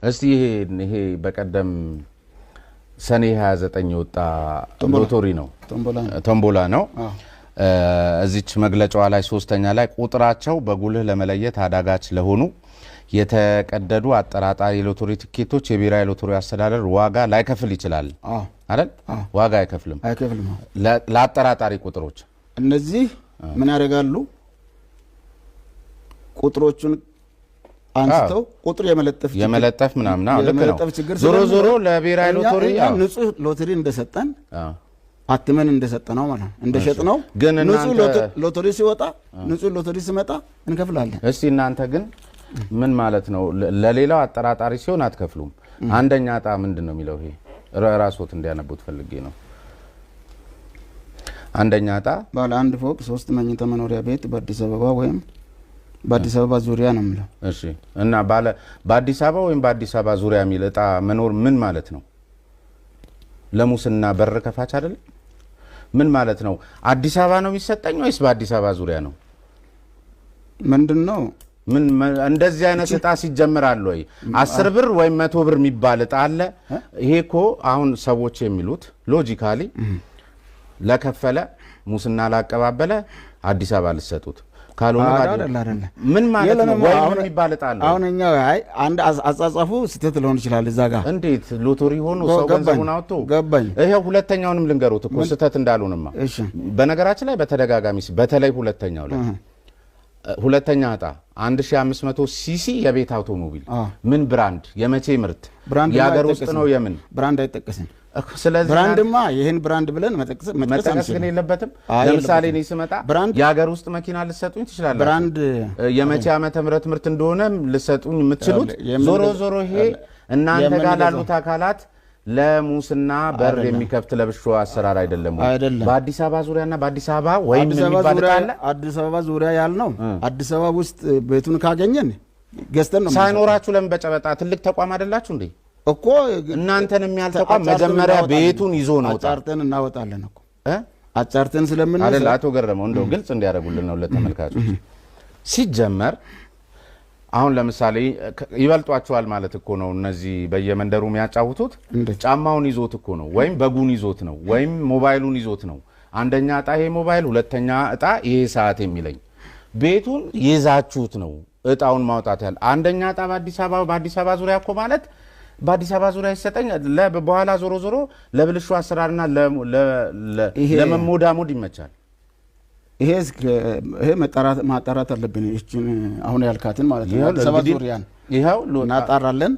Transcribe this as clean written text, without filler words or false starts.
እስቲ ይሄ በቀደም ሰኔ 29 የወጣ ሎተሪ ነው፣ ቶምቦላ ነው። እዚች መግለጫዋ ላይ ሶስተኛ ላይ ቁጥራቸው በጉልህ ለመለየት አዳጋች ለሆኑ የተቀደዱ አጠራጣሪ የሎተሪ ትኬቶች የብሔራዊ ሎተሪ አስተዳደር ዋጋ ላይከፍል ይችላል አይደል? ዋጋ አይከፍልም አይከፍልም። ለአጠራጣሪ ቁጥሮች። እነዚህ ምን ያደርጋሉ? ቁጥሮቹን አንስተው ቁጥር የመለጠፍ የመለጠፍ ምናምን ልክ ነው። ዞሮ ዞሮ ለብሔራዊ ሎተሪ ንጹህ ሎተሪ እንደሰጠን አትመን እንደሰጠ ነው ማለት ነው፣ እንደሸጥ ነው። ግን ንጹህ ሎተሪ ሲወጣ፣ ንጹህ ሎተሪ ሲመጣ እንከፍላለን። እስቲ እናንተ ግን ምን ማለት ነው? ለሌላው አጠራጣሪ ሲሆን አትከፍሉም። አንደኛ እጣ ምንድን ነው የሚለው? ይሄ ራስዎት እንዲያነቡት ፈልጌ ነው። አንደኛ እጣ ባለ አንድ ፎቅ 3 መኝታ መኖሪያ ቤት በአዲስ አበባ ወይም በአዲስ አበባ ዙሪያ ነው የሚለው። እሺ፣ እና ባለ በአዲስ አበባ ወይም በአዲስ አበባ ዙሪያ የሚል እጣ መኖር ምን ማለት ነው? ለሙስና በር ከፋች አይደለም? ምን ማለት ነው? አዲስ አበባ ነው የሚሰጠኝ ወይስ በአዲስ አበባ ዙሪያ ነው? ምንድን ነው? ምን እንደዚህ አይነት እጣ ሲጀምር አለ ወይ? 10 ብር ወይም 100 ብር የሚባል እጣ አለ? ይሄ እኮ አሁን ሰዎች የሚሉት logically ለከፈለ፣ ሙስና ላቀባበለ አዲስ አበባ ልሰጡት፣ ካልሆነ ምን ማለት ነው? ወይም የሚባል እጣ አለ? አሁን እኛ አይ አንድ አጻጻፉ ስህተት ሊሆን ይችላል እዛ ጋር። እንዴት ሎተሪ ሆኖ ሰው ገንዘቡን አውጥቶ ገባኝ። ይኸው ሁለተኛውንም ልንገሩት እኮ ስህተት እንዳልሆንማ። በነገራችን ላይ በተደጋጋሚ በተለይ ሁለተኛው ላይ፣ ሁለተኛ እጣ 1500 ሲሲ የቤት አውቶሞቢል፣ ምን brand፣ የመቼ ምርት፣ የሀገር ውስጥ ነው፣ የምን brand አይጠቀስም። ስለዚህ brand ማ ይህን brand ብለን መጥቀስ መጠቀስ ግን የለበትም። ለምሳሌ እኔ ስመጣ የሀገር ውስጥ መኪና ልሰጡኝ ትችላላችሁ። brand የመቼ ዓመተ ምህረት ምርት እንደሆነ ልሰጡኝ የምትችሉት። ዞሮ ዞሮ ይሄ እናንተ ጋር ላሉት አካላት ለሙስና በር የሚከፍት ለብሾ አሰራር አይደለም ወይ? አይደለም። በአዲስ አበባ ዙሪያና በአዲስ አበባ ወይም የሚባል እጣ አለ? አዲስ አበባ ዙሪያ ያልነው አዲስ አበባ ውስጥ ቤቱን ካገኘን ገዝተን ነው። ሳይኖራችሁ ለምን በጨበጣ? ትልቅ ተቋም አይደላችሁ እንዴ? እኮ እናንተን የሚያህል ተቋም መጀመሪያ ቤቱን ይዞ ነው። አጫርተን እናወጣለን እኮ፣ አጫርተን ስለምን አይደል? አቶ ገረመው፣ እንደው ግልጽ እንዲያደርጉልን ነው ለተመልካቾች። ሲጀመር አሁን ለምሳሌ ይበልጧቸዋል ማለት እኮ ነው። እነዚህ በየመንደሩ የሚያጫውቱት ጫማውን ይዞት እኮ ነው፣ ወይም በጉን ይዞት ነው፣ ወይም ሞባይሉን ይዞት ነው። አንደኛ እጣ ይሄ ሞባይል፣ ሁለተኛ እጣ ይሄ ሰዓት የሚለኝ ቤቱን ይዛችሁት ነው እጣውን ማውጣት ያለ። አንደኛ እጣ በአዲስ አበባ በአዲስ አበባ ዙሪያ እኮ ማለት በአዲስ አበባ ዙሪያ ይሰጠኝ በኋላ ዞሮ ዞሮ ለብልሹ አሰራርና ለመሞዳሞድ ይመቻል። ይሄ ማጣራት አለብን። ይህችን አሁን ያልካትን ማለት ነው። አዲስ አበባ ዙሪያን ይኸው እናጣራለን።